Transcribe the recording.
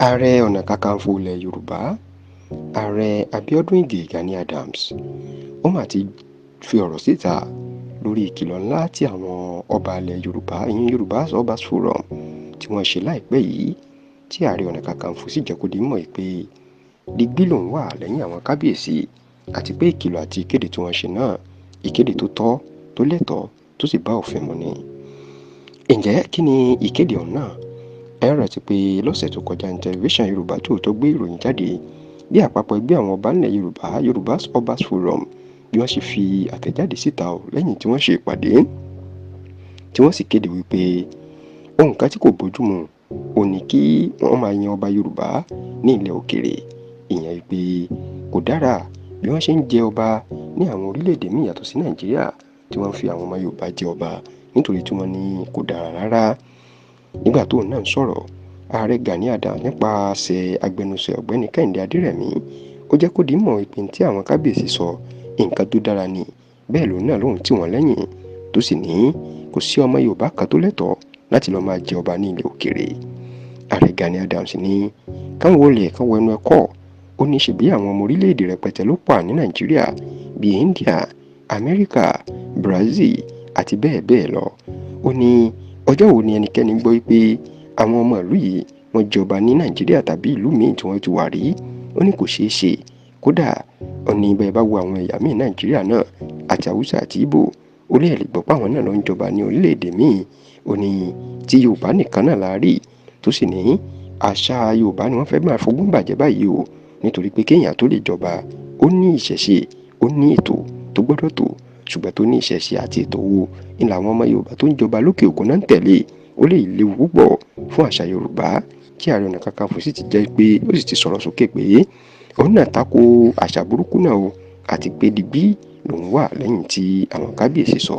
Ààrẹ Ọ̀nà Kakanfò ilẹ̀ Yorùbá, Ààrẹ Abiodun Ige Gani Adams, ó mà ti fi ọ̀rọ̀ síta lórí ìkìlọ̀ ńlá tí àwọn ọba ilẹ̀ Yorùbá, ìyẹn Yorùbá Obas Forum, tí wọ́n ṣe láìpẹ́ yìí, tí Ààrẹ Ọ̀nà Kakanfò sì jẹ́ kó di mímọ̀ pé digbí lòun wà lẹ́yìn àwọn kábíyèsí, àti pé ìkìlọ̀ àti ìkéde tí wọ́n ṣe náà, ìkéde tó tọ́, tó lẹ́tọ̀ọ́, tó sì bá òfin mu ni. Ǹjẹ́ kí ni ìkéde ọ̀hún náà? Ẹ rántí pé lọ́sẹ̀ tó kọjá ní tẹlifíṣàn Yorùbá Tòótọ́ gbé ìròyìn jáde bí àpapọ̀ ẹgbẹ́ àwọn ọba nílẹ̀ Yorùbá, Yorùbá Obas Forum, bí wọ́n ṣe fi àtẹ̀jáde síta o lẹ́yìn tí wọ́n ṣe ìpàdé, tí wọ́n sì kéde wípé ohun kan tí kò bójúmu ò ní kí wọ́n máa yan ọba Yorùbá ní ilẹ̀ òkèèrè. Ìyẹn wípé kò dára bí wọ́n ṣe ń jẹ ọba ní àwọn orílẹ̀-èdè míì yàtọ̀ sí Nàìjíríà, tí wọ́n ń fi àwọn ọmọ Yorùbá jẹ ọba, nítorí tí wọ́n ní kò dára rárá. Nígbà tóun náà ń sọ̀rọ̀, Ààrẹ Gani Adams nípasẹ̀ agbẹnusọ Ọ̀gbẹ́ni Kẹ́hìndé Adérẹ̀mí, ó jẹ́ kó di mímọ̀ ìpín tí àwọn kábíyèsí sọ nǹkan tó dára ni, bẹ́ẹ̀ lòun náà lòun tì wọ́n lẹ́yìn, tó sì ní kò sí ọmọ Yorùbá kan tó lẹ́tọ̀ọ́ láti lọ́ọ́ máa jẹ ọba ní ilẹ̀ òkèèrè. Ààrẹ Gani Adams ní káwọn olè kan wọ ẹnu ẹ̀kọ́. Ó ní ṣebí àwọn ọmọ orílẹ̀-èdè rẹpẹtẹ ló pà ní Nàìjíríà bíi India, Amẹ́ríkà, Brazil àti bẹ́ẹ̀ bẹ́ẹ̀ lọ. Ó ní ọjọ́ wo ni ẹnikẹ́ni gbọ́ pé àwọn ọmọ ìlú yìí wọ́n jọba ní Nàìjíríà tàbí ìlú míì tí wọ́n ti wà rí? Ó ní kò ṣeé ṣe. Kódà ó ní bẹ́ẹ̀ bá wo àwọn ẹ̀yà míì Nàìjíríà náà, àti Haúsá àti Ìgbò, ó lè gbọ́ pé àwọn náà ló ń jọba ní orílẹ̀-èdè míì. Ó ní tí Yorùbá nìkan náà la rí, tó sì ní àṣà Yorùbá ni wọ́n fẹ́ máa fogún bàjẹ́ báyìí o, nítorí pé kéèyàn tó lè jọba, ó ní ìṣẹ̀ṣe, ó ní ètò tó gbọ́dọ̀ tó, ṣùgbọ́n tó ní ìṣẹ̀ṣe àti ètò wo ní làwọn ọmọ Yorùbá tó ń jọba lókè òkun náà ń tẹ̀lé. Ó lè léwu púpọ̀ fún àṣà Yorùbá, tí Ààrẹ Ọ̀nà Kakanfò sì ti jẹ́ pé ó sì ti sọ̀rọ̀ sókè pé òun náà tako àṣà burúkú náà o, àti pé digbí lòun wà lẹ́yìn tí àwọn kábíyèsí sọ.